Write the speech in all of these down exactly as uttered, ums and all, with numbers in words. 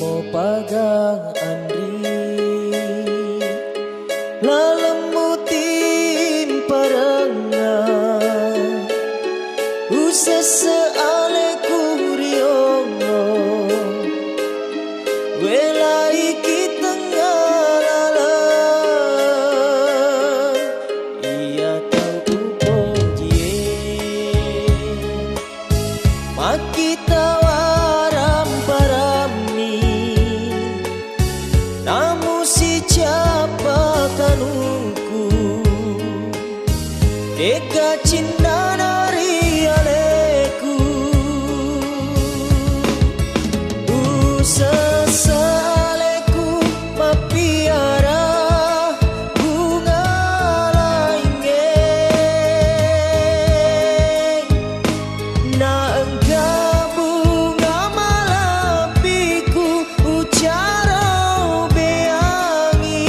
Mopagang anri lalemmu timparengnga, usesse aleku riongo, welaiki tengnga laleng iya tau upojie. Makkita warambarammi, namu sicappa kanungku, dega cinnana ri aleku. Usessa aleku mappiara bunga laingnge, na engka bunga malebbiku ucaro beangi.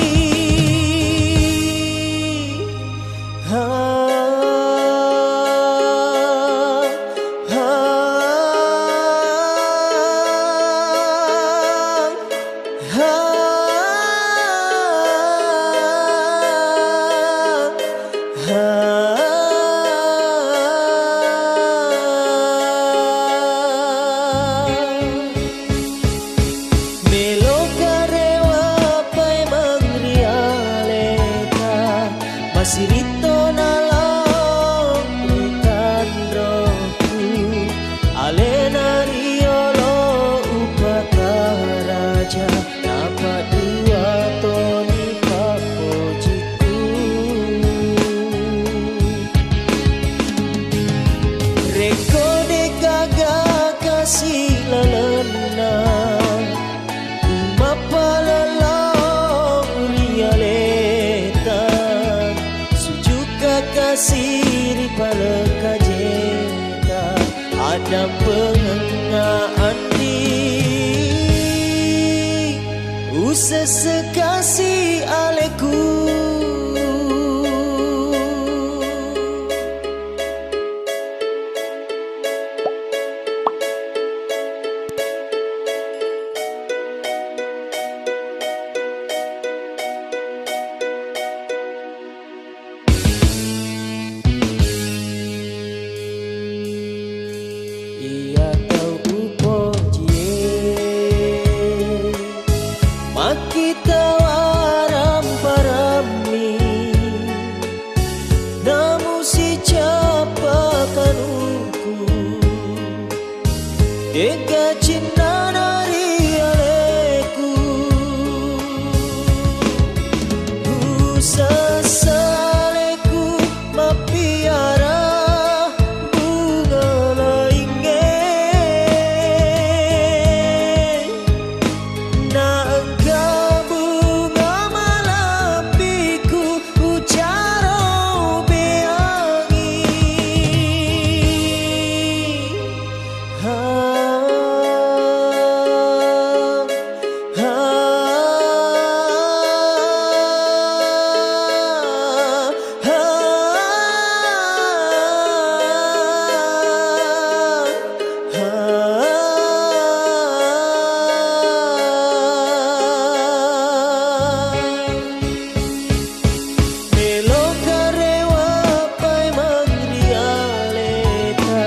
Ha, ha, ha, ha. Meloka rewa paimeng ri aleta, masiritto nalao ri tanroku. Alena riolo upakaraja, napaddua toni pappojikku. Rekko degaga kasi lalenna, mappalellau ri aleta, sujuka kasi ri palekajeta, addampengengnga anri, usesse kasi aleku. Iya tau upojie, makkita warambarammi, namu sicappa kanungku, dega cinnana ri aleku. Usessa aleku mappiara bunga laingnge, na engka bunga malebbiku ucaro beangi. Ha, ha, ha, ha. Meloka rewa paimeng ri aleta,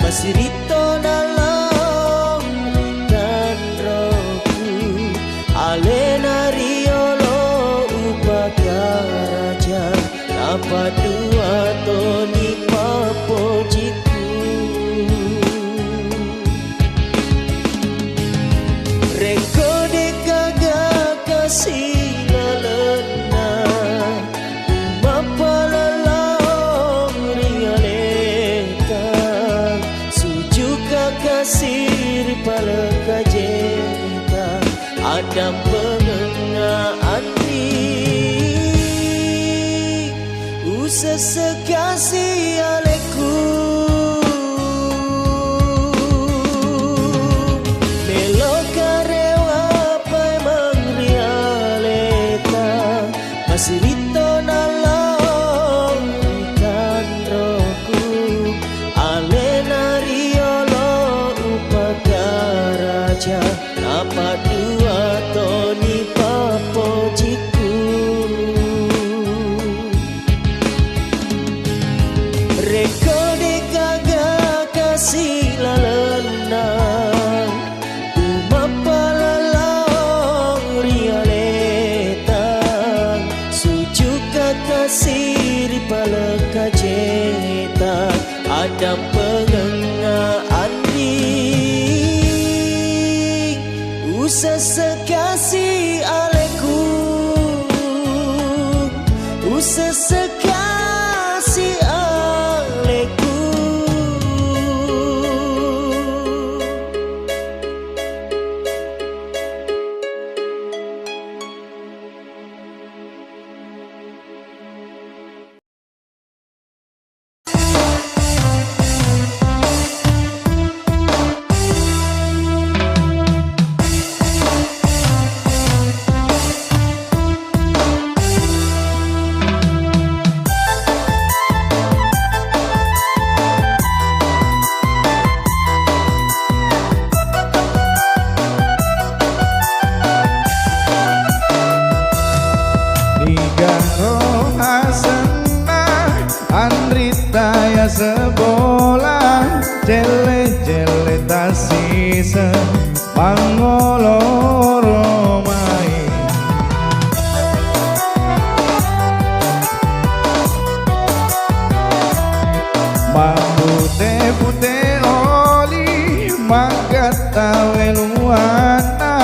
masiritto nalao ri tanroku. Alena riolo upakaraja, napaddua toni pappojikku. Rekko degaga kasi lalenna, mappalellau ri aleta, sujuka kasi ri palekajeta, addampengengnga anri, usesse kasi aleku. Meloka rewa paimeng ri aleta, masiritto nalao ri tanroku. Alena riolo upakaraja, napa Pengenga anri, usessekasi aleku, usessekasi aleku. Nigaro asenna anrita yaseng bola, celle-celle tassiseng mangolo romai. Mappute-pute oli, maggatta weluanna,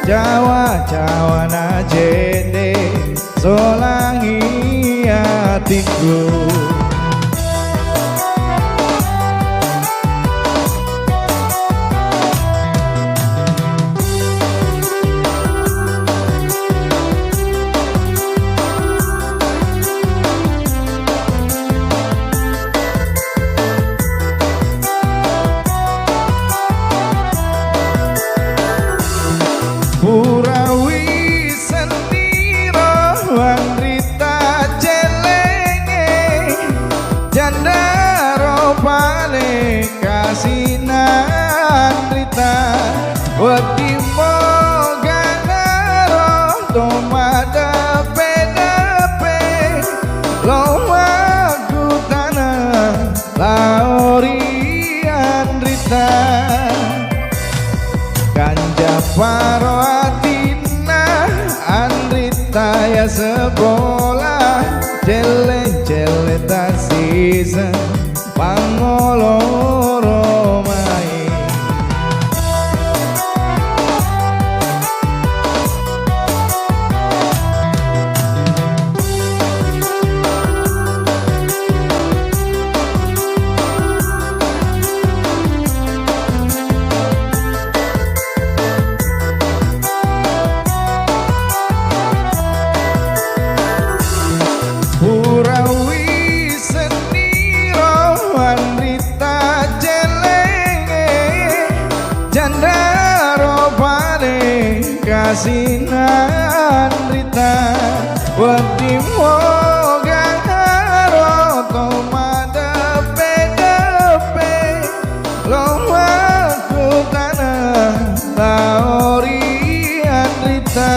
cawa-cawana cedde, solangi atikku. Purawi senniro anrita cellenge, jandaro pale kasina anrita. Wedding moga naro to madeppe-deppe, lo makkutana lao ri anrita. Kanjaparo atinna anrita yaseng bola, celle-celle tassiseng pangolo romai. Purawi senniro anrita cellenge, jandaro pale kasina anrita. Wedding moga naro to madeppe-deppe, lo makkutana lao ri anrita.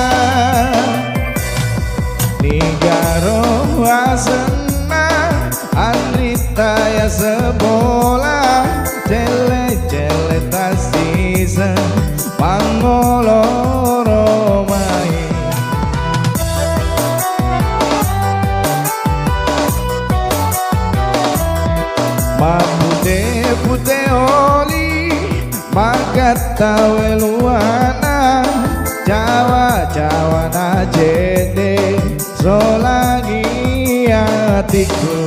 Nigaro asenna anrita yaseng bola, celle-celle tassiseng pangolo romai. Mappute-pute oli, maggatta weluanna, cawa-cawana cedde, solangi atikku.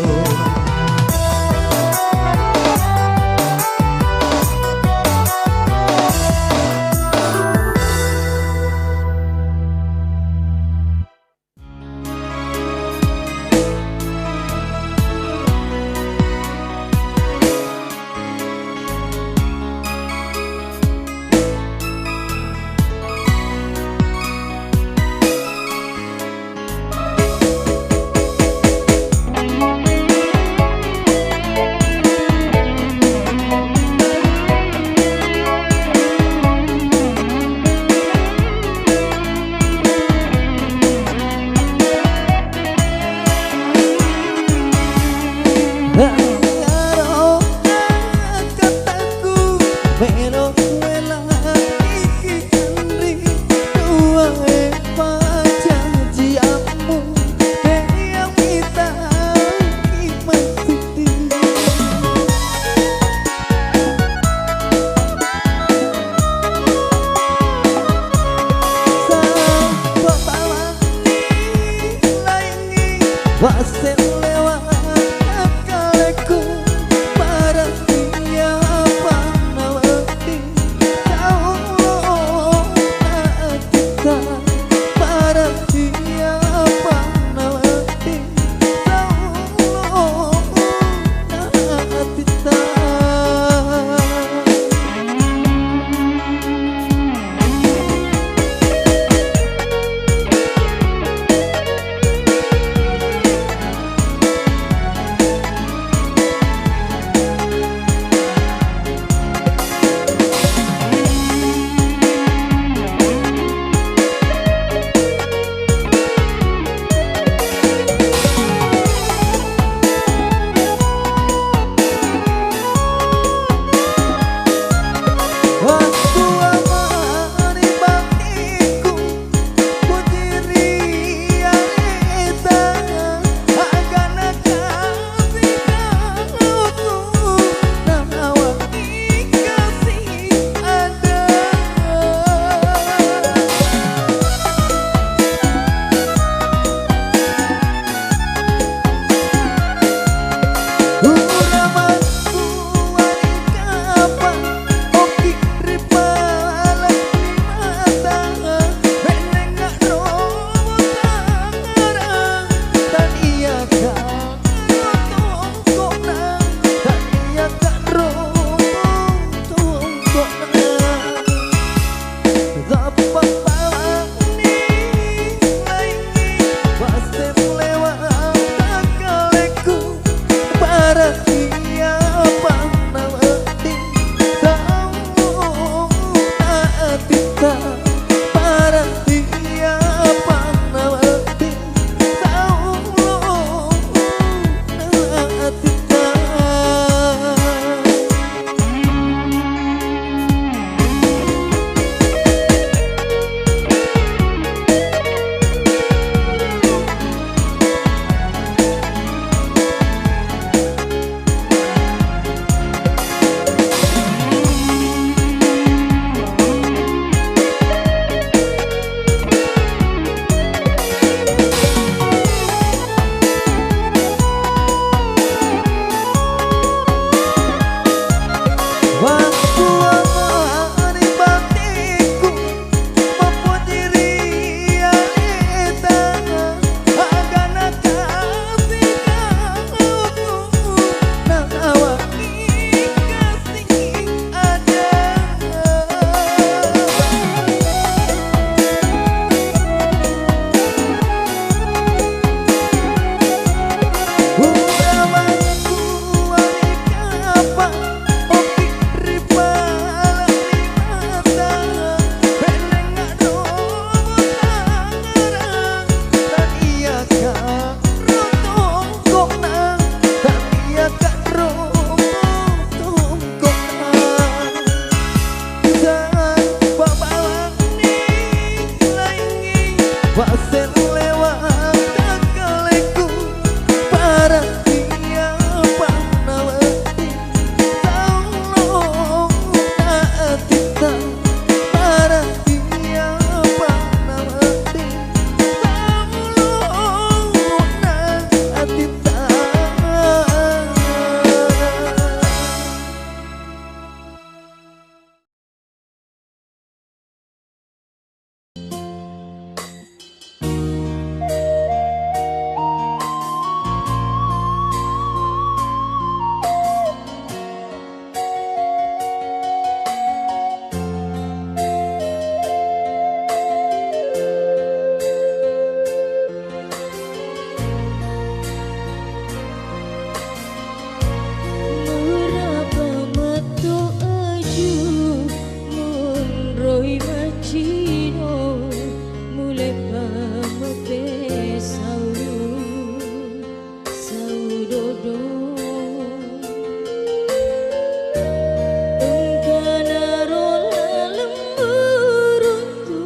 Engkana ro laleng buruntu,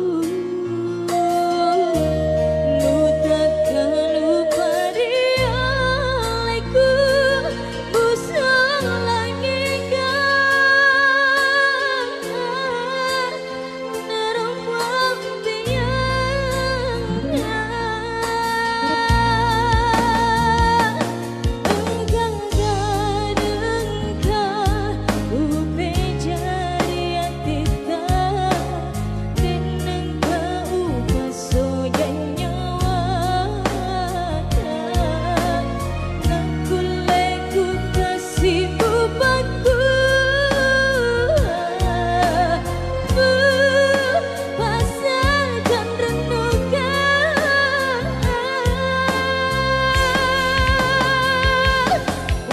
nutakkalupa dialekku, busong langika. Nakkulle ku kasi bupakku, bu pasajang rennuka.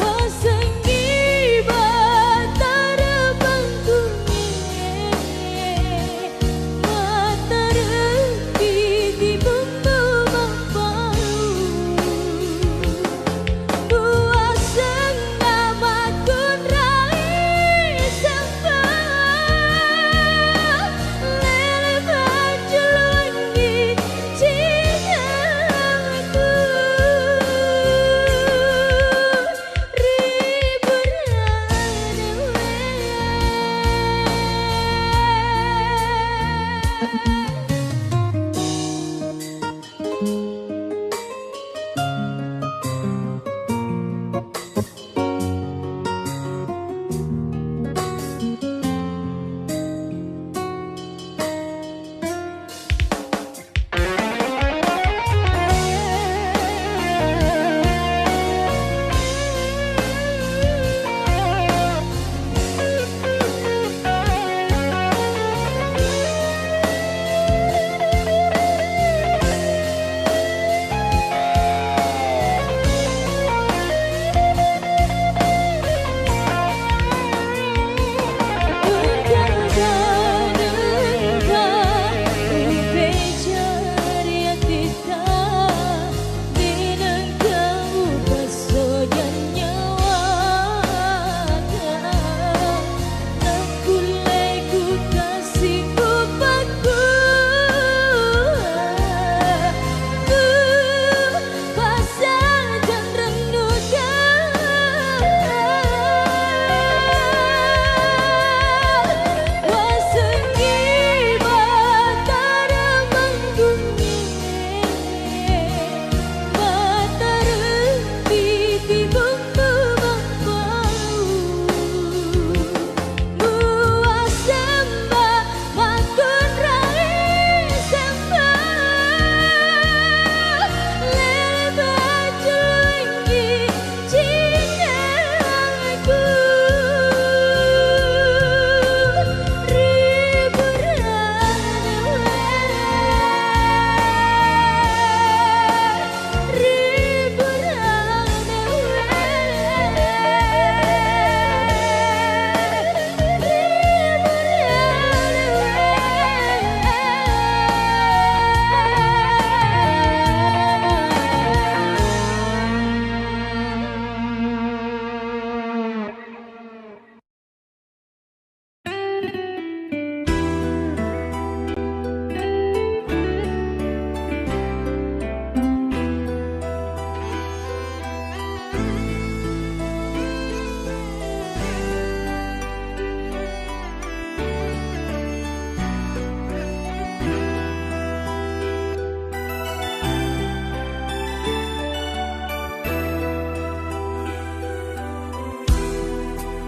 Wasengngi batara bangkungnge. Matareng titi bumbu mabbau, buasenna makkunrai sempa, lele pacculungi cintaku. Pasajang rennuka, wasengngi batara manggungnge, batara titi bumbu mabbau, mua semba. Makkunrai semba, lele pacculungi cintaku ri burane we.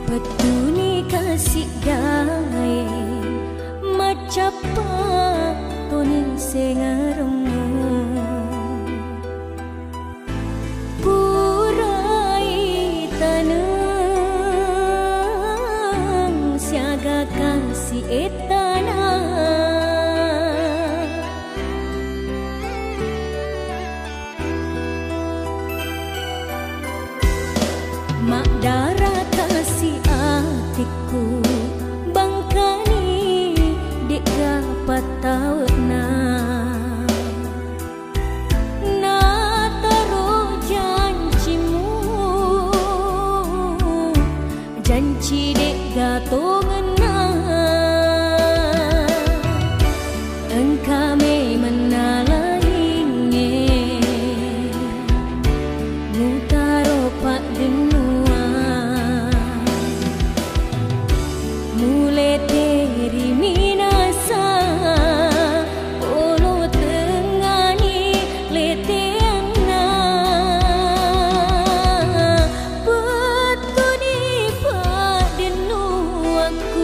Wettuni kasi dae, maccappa toni sengeremmu. Purai taneng siaga kasi ettana. Maddara kasi atikku, bangkani de'ga pattawe'na. Nataro jancimu Cidegga tongenna engka memenna laingnge, mutaro paddennuang, mulete ri minasa, olo tengngani leteanna. Pettuni paddennuakku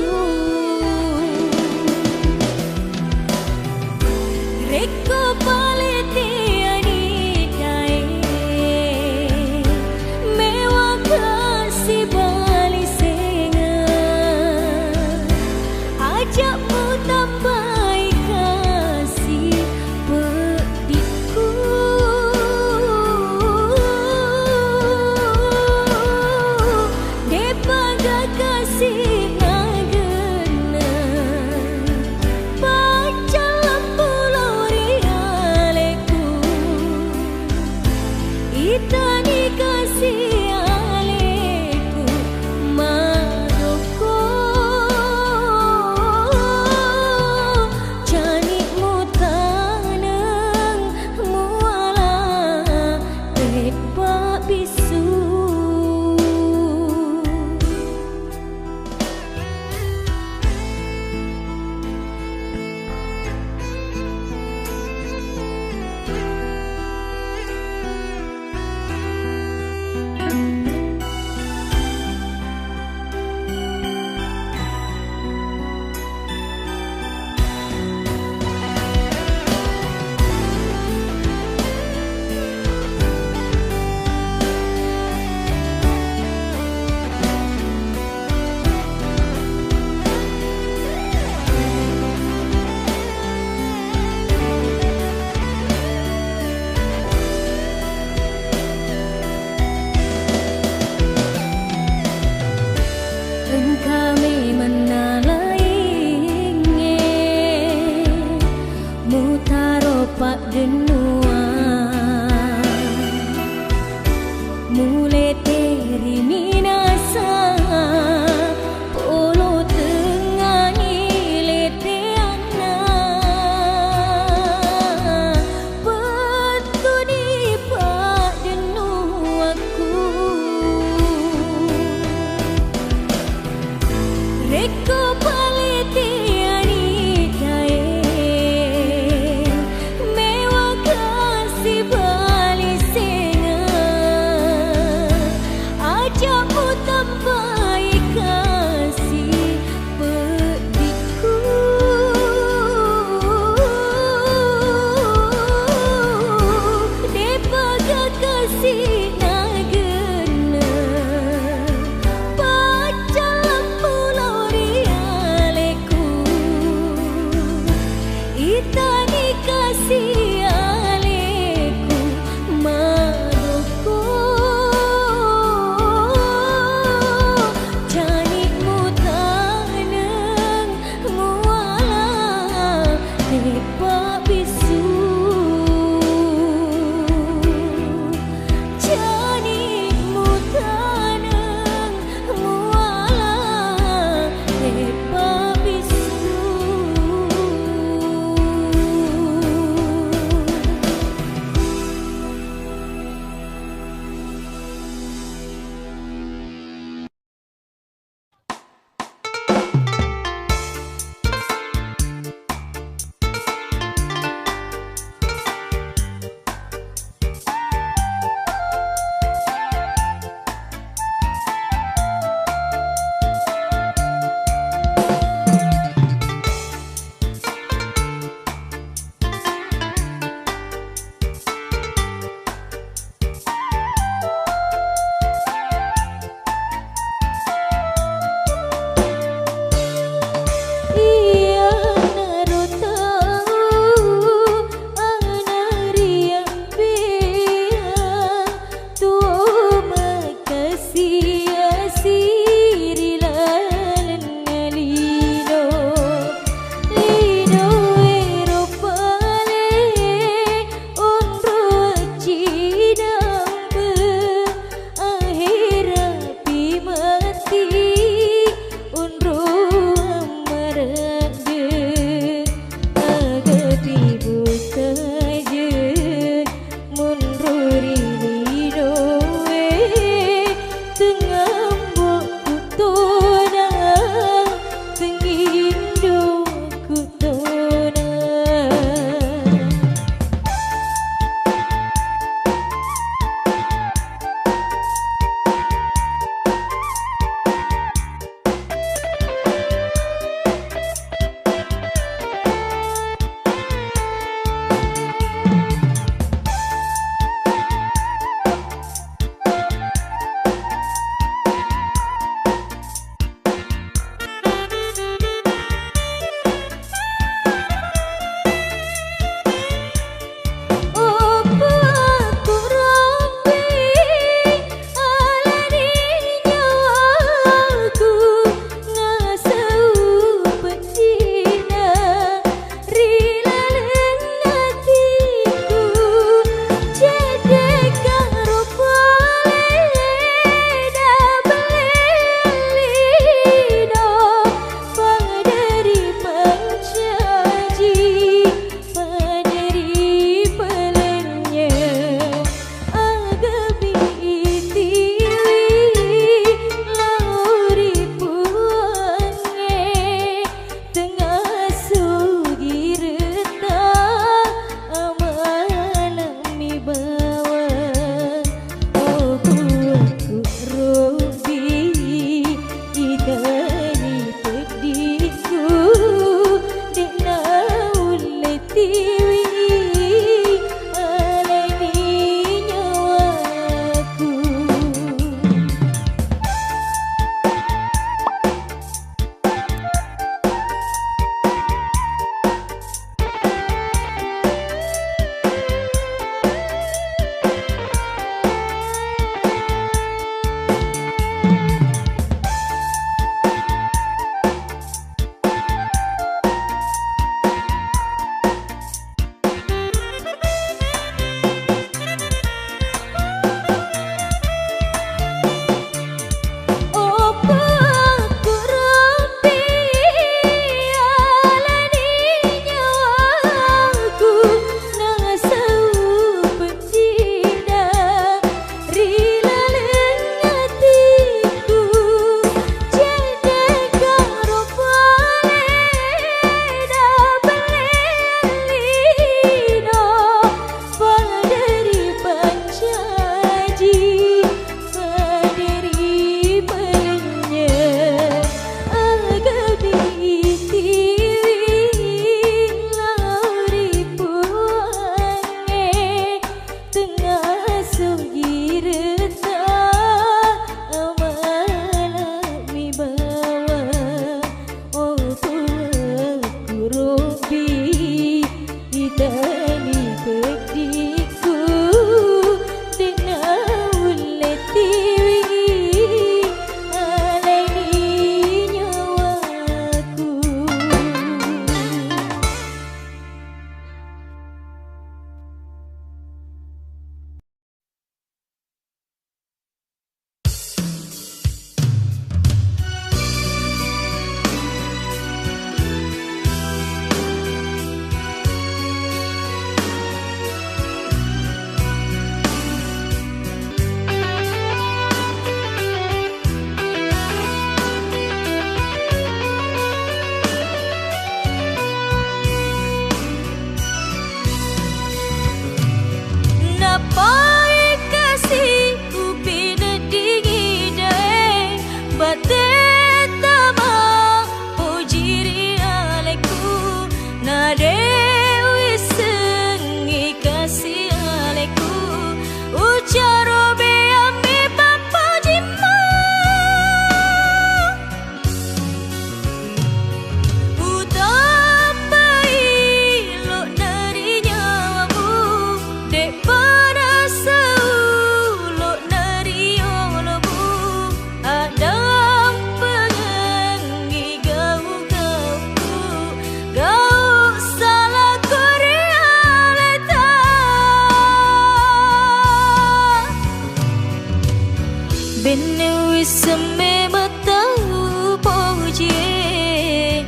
Benne wisseng memeng tau pojie,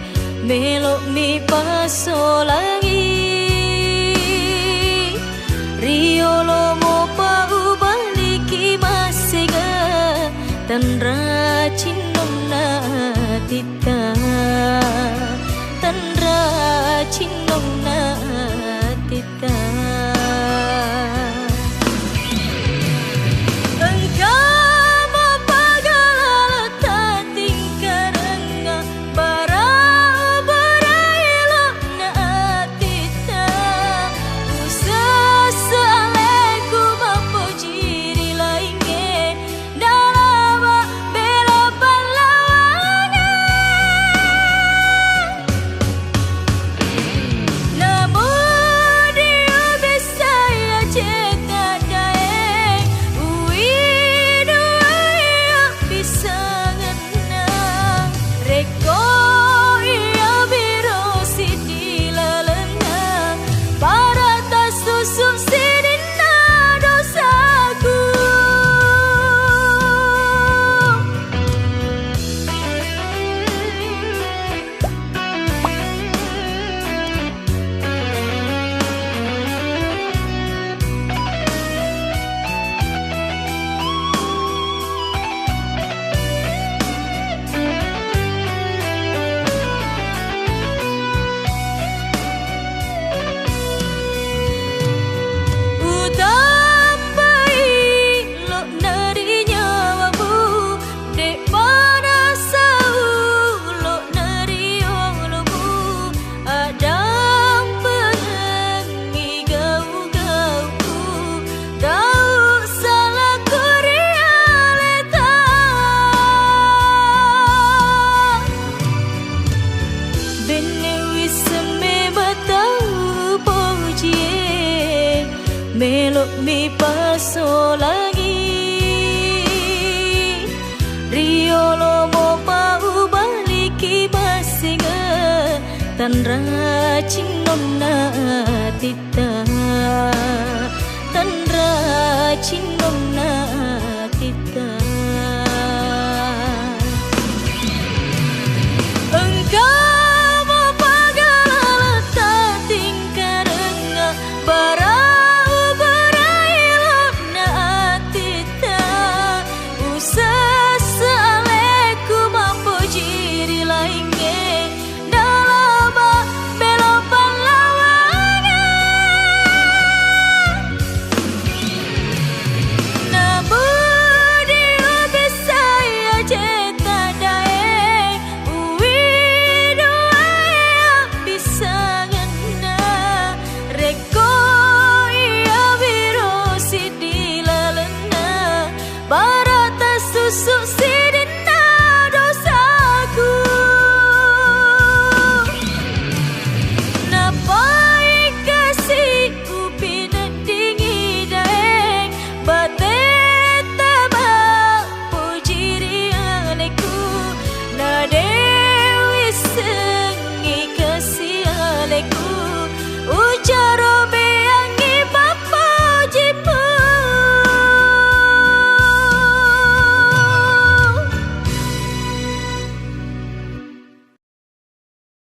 melo'mi pasolangi. Riolomo paubaliki massega, tanra cinnonna atitta, tanra cinnonna atitta. Engka mappagalala tatingkarengnga, bara-barai lo'na atitta. Usesse aleku mappoji ri laingnge, nalaba bela pallawange. Namo dio bessai aceta daeng, uwinu iya pisangenna. Rekko iya biro siddi lalenna, para tassusu sidinna dosaku. Utappai lo'na ri nyawamu, de'pa nasau lo'na ri olomu, addampengengngi gau-gauku, tau salako ri aleta. Benne wisseng memeng tau pojie, melo'mi pasolangi. Riolomo paubaliki massega, tanra cinnonna atitta, tanra cinnonna